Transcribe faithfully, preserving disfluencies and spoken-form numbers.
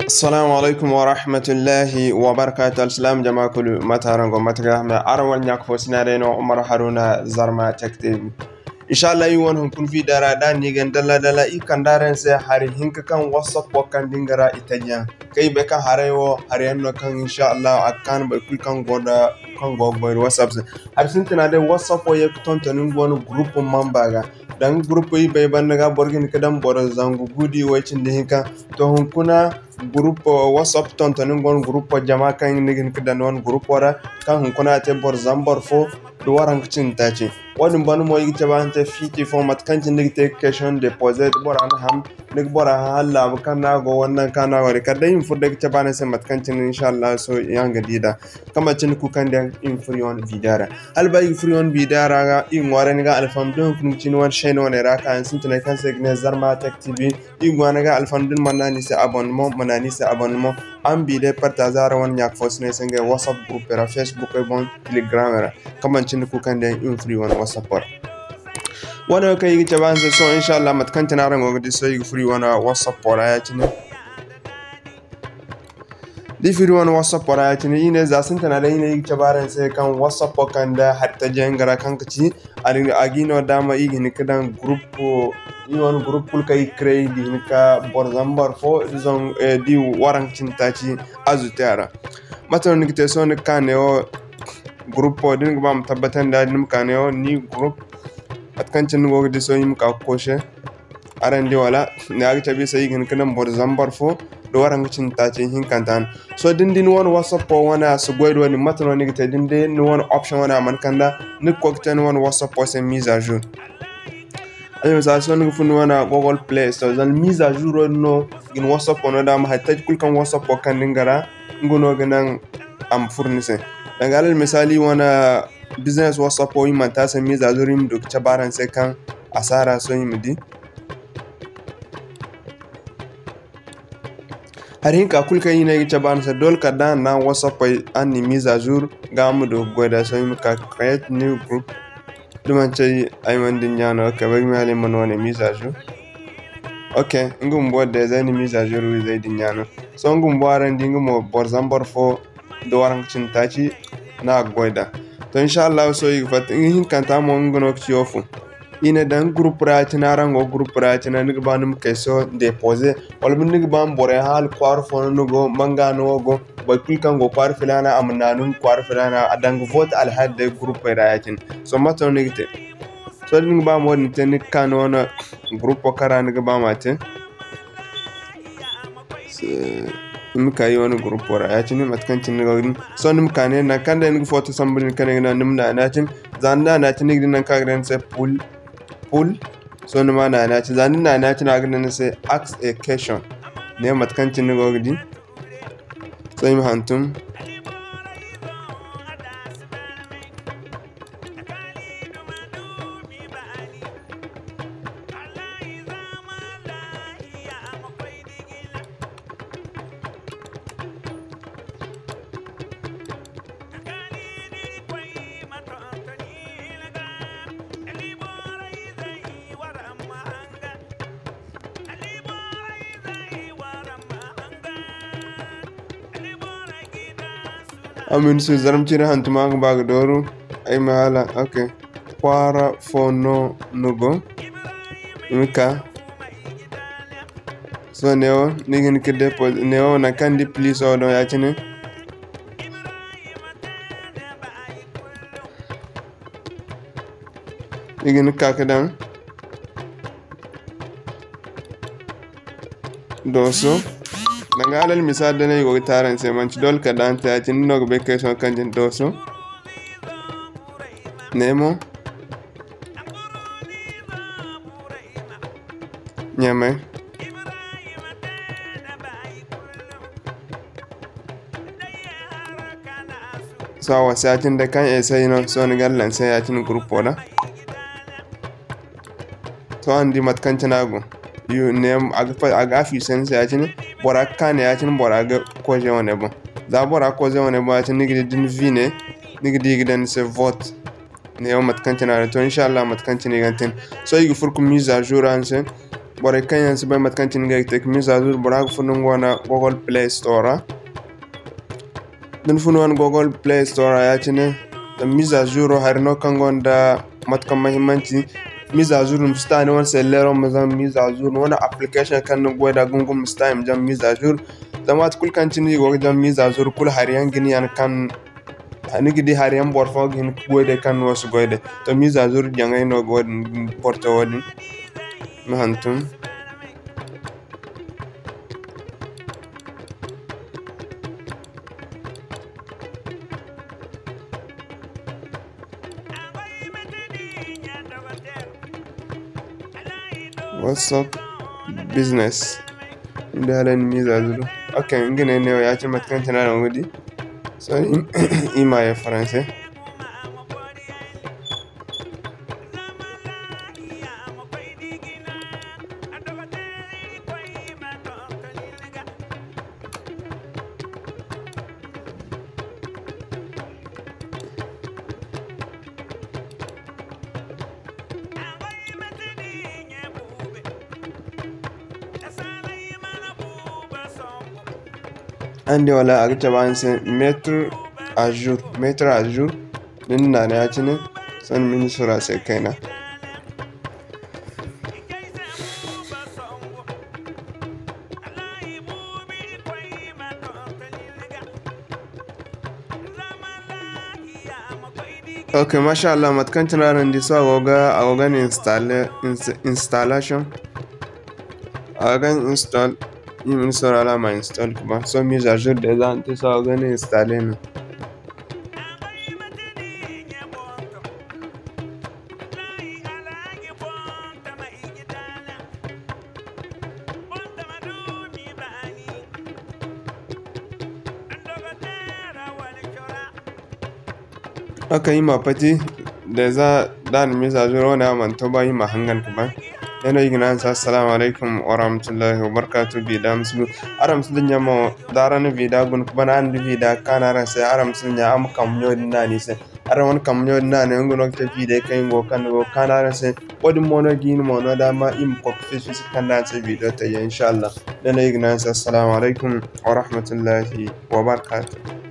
Assalamu alaikum wa rahmatullahi wa barakatuh. Alsilaam jama kulu, mate araŋ go, mate ga hame? Araŋ wane ɲa ka fo sina day no, Umar Haruna, Zarma Tech T V. Inshallah, iri wane hunkuna video ra, da ni ga ni dalla dalla, iri kande araŋ se hari hinka kaŋ WhatsApp wo kaŋ din ga ra i taji yaŋ. Kaŋ iri bay kaŋ haray wo, hari yaŋ no kaŋ inshallah a ga kaanu boro kulu kaŋ go da, kaŋ go ga goy da WhatsApp se. Hari sintina day, WhatsApp wo ye ga tonton nga wane group mamba ga. Danga group iri bay banda ga, boro ga hin ga daŋ boro zangu gu da way cindi hinka. To, hunkuna group WhatsApp tonton nga wane group jama kaŋ ni ga hin ga daŋ ni wane group ra, kaŋ hunkuna a te boro zambar fo da waranka cindi taaci. Wo-din banda mo, iri ga cabe araŋ se fiiti fo, mate kaŋ cine ni ga te ga question de poser, da bora na ham, ni ga bora hã hala laabu kaŋ no a go, wala nangu kaŋ no a go. Kala day iri ma furo day ga cabe araŋ se mate kaŋ cine, inshallah, sohõ araŋ ga di nd'a. Kaŋ manti ni kulu kaŋ day iri ma furo iri wane video ra. Hala ba iri ga furo iri wane video ra ga, iri ga ŋwaaray ni ga alfaham da hunkuna ga ci ni wane chaîne wane ra ka yaŋ sintinay kaŋ se i ga ne Zarma Tech T V. Iri ga ŋwaaray ni ga alfaham da ni mana naŋ a ni se abonnement, ma naŋ a ni se abonnement. Araŋ ma bi day partager araŋ wane ɲa ka fo sinay se ngey WhatsApp group ra, Facebook boŋ, Telegram ra. Kaŋ manti ni kulu kaŋ day iri ma furo iri wane WhatsApp ra. Wane wo kaŋ iri ga cabe araŋ se sohõ, inshallah, mate kaŋ cine araŋ go ga di sohõ, iri ga furo iri wane WhatsApp ra ya-cine. Da iri furo iri wane WhatsApp ra ya-cine, iri ne za sintina day iri ne iri ga cabe araŋ se kaŋ WhatsApp wo kande hari taji yaŋ ga ra kaŋ ga ci, a ga iri no daama iri ga hin ga daŋ group, iri wane group kulu kaŋ iri ga créer, iri ga hin ga ka boro zambar fo, zon-, eh, da waranka cindi taaci ajouter a ra. Mate no ni ga te sohõ, ni ga ka neewo group wo, da ni ga ba ma tabbatandi, da ni ma ka neewo ni group, mate kaŋ cine ni go ga di sohõ, iri ma ka ga koose. Araŋ di wala? Ne a ga cabe iri se, iri ga hin ga daŋ boro zambar fo da waranka cindi taaci hinkanta no. Sohõ da ni di ni wane WhatsApp wo wane a si goy da wo-din, mate no ni ga te da ni di ni wane option wane a mana kand'a, ni ga koy ga te ni wane WhatsApp wo se mise à jour. Almisaali, sohõ ni ga furo ni wane Google Play Store, zama mise à jour wo-din no ga ni WhatsApp wo no daama, hari taji kulu kaŋ WhatsApp wo kande ni ga ra, nga no ga naŋ a ma furo ni se. Danga almisaali, iri wane business WhatsApp wo, iri manti a se mise à jour, iri ma du ga cabe araŋ se kaŋ a si a ra sohõ iri ma di. Hari hinka kulu kaŋ iri ne iri ga cabe araŋ se, doole kala da araŋ na WhatsApp ay, araŋ na mise à jour ga araŋ ma du ga goy da. Sohõ iri ma ka create new group. Da manti ay, ay mana dinya no, ok, bay ga ma hala ay mana wane mise à jour. Ok, nga bumbo day zay na mise à jour wi zay dinya no. Sohõ nga bumbo araŋ di nga mo boro zambar fo da waranka cindi taaci no a ga goy da. To, inshallah, sohõ iri ga fatta. Nga hinkanta mo, nga no ga ci wo fu. Iri ne daŋ group ra ya-cine, araŋ go group ra ya-cine, ni ga ba ni ma kay sohõ déposer, wala binde ni ga ba ma borey hã hala kwaara fo no ni go, manga no wo go, boro kulu kaŋ go kwaara filaana, a ma naanu nga kwaara filaana, a danga vote alhaali day groupey ra ya-cine. Sohõ mate no ni ga te? Sohõ da ni ga ba ma wo-din te, ni ga ka ni wane groupo kaŋ ra ni ga ba ma te. Se, ni ma ka iri wane groupo ra ya-cine, mate kaŋ cine ni go ga di. Sohõ ni ma ka ne, nangu kaŋ day ni ga foto sambu din, kaŋ ni ga naŋ ni ma naanu ya-cine. Za ni naanu ya-cine, ni ga di nangu kaŋ a ga ne ni se pool, pool. Sohõ ni ma naanu ya-cine. Za ni naanu ya-cine, a ga ne ni se ask a question. Ne mate kaŋ cine ni go ga di. Sohõ iri ma hantum. Amin su zarma cire hantuma ga ba ga dooru. Ay ma hala, ok. Kwaara fo no ni go? Ni ma ka. Sohõ neewo, ni ga hin ka déposer, neewo nangu kaŋ ni di plus wo do ya-cine. Ni ga hin ka ka daŋ. Dooso. Danga alal misaali, da no ay go ga te araŋ se, manti doole kala da araŋ te ya-cine, ni no ga bay kay sohõ kaŋ jin dooso. Ne mo. Ɲamay. Sohõ a wasa ya-cine day kaŋ ay say no, sohõ ni ga lancer ya-cine groupo ra. Sohõ ni di mate kaŋ cine a go. Yu ne a ga fa-, a ga afficher ni se ya-cine, bora ga ka ne ya-cine, bora ga koze wane boŋ. Za bora koze wane boŋ ya-cine, ni ga di da ni vi ne, ni ga di i ga daŋ ni se vote. Neewo mate kaŋ cine a ra. To, inshallah, mate kaŋ cine i ga te. Sohõ i ga furo ka mise à jour araŋ se. borey kaŋ yaŋ si bay mate kaŋ cine ngey ga te ka mise à jour, bora ga fun nga wane Google Play Store ra. Da ni fun wane Google Play Store ra ya-cine, zama mise à jour hari no kaŋ gonda mate kaŋ mahimmanci. Mise à jour ma si ta ni wane selleero ma zama mise à jour, ni wane application kaŋ ni ga goy nd'a gumo-gumo ma si ta i ma zama mise à jour. Zama waati kulu kaŋ cine i go ga zama mise à jour, kulu hari yaŋ ga ni yaŋ kaŋ ni ga di hari yaŋ boro fo ga hin ga goy day kaŋ ni wo si goy day. To, mise à jour jaŋay no ga wo-din porto wo-din. Ma hantum. WhatsApp Business. Ni di hala ni mise à jour. Ok, nga ne neewo ya-cine mate kaŋ cine araŋ ga di. Sohõ i ma ye français. Araŋ di wala a ga cabe araŋ se mettre à jour, mettre à jour. Da ni naana ya-cine, sohõ ni ma ni sura se kayna. Ok, masha Allah, mate kaŋ cine araŋ di, sohõ a go ga, a go ga ni installe, ins-, installation. A ga ni install, i ma ni sora hala a ma install ka ban. Sohõ mise à jour déjà ni te, sohõ a go ga ni installe no. Ok, i ma pati, déjà da a na mise à jour wane a mana to ba, i ma hangan ka ban. Ne no i ga ne araŋ se assalamu alaykum warahmatullahi wabarakatuh. Vidéo ma si du. Araŋ ma si dinya mo, da araŋ na vidéo guna ka ban, araŋ di vidéo kaanu araŋ se, araŋ ma si dinya, araŋ ma kambe ɲo din naanu i se. Araŋ wane kambe ɲo din naanu yaŋ, nga no ga te vidéo kaŋ i go ga kande go ga kaanu araŋ se. Wo-din mo no ga i na mo no daama i ma koy ga fisi-fisi kande araŋ se vidéo taji yaŋ, inshallah. Ne no i ga ne araŋ se assalamu alaykum warahmatullahi wabarakatuh.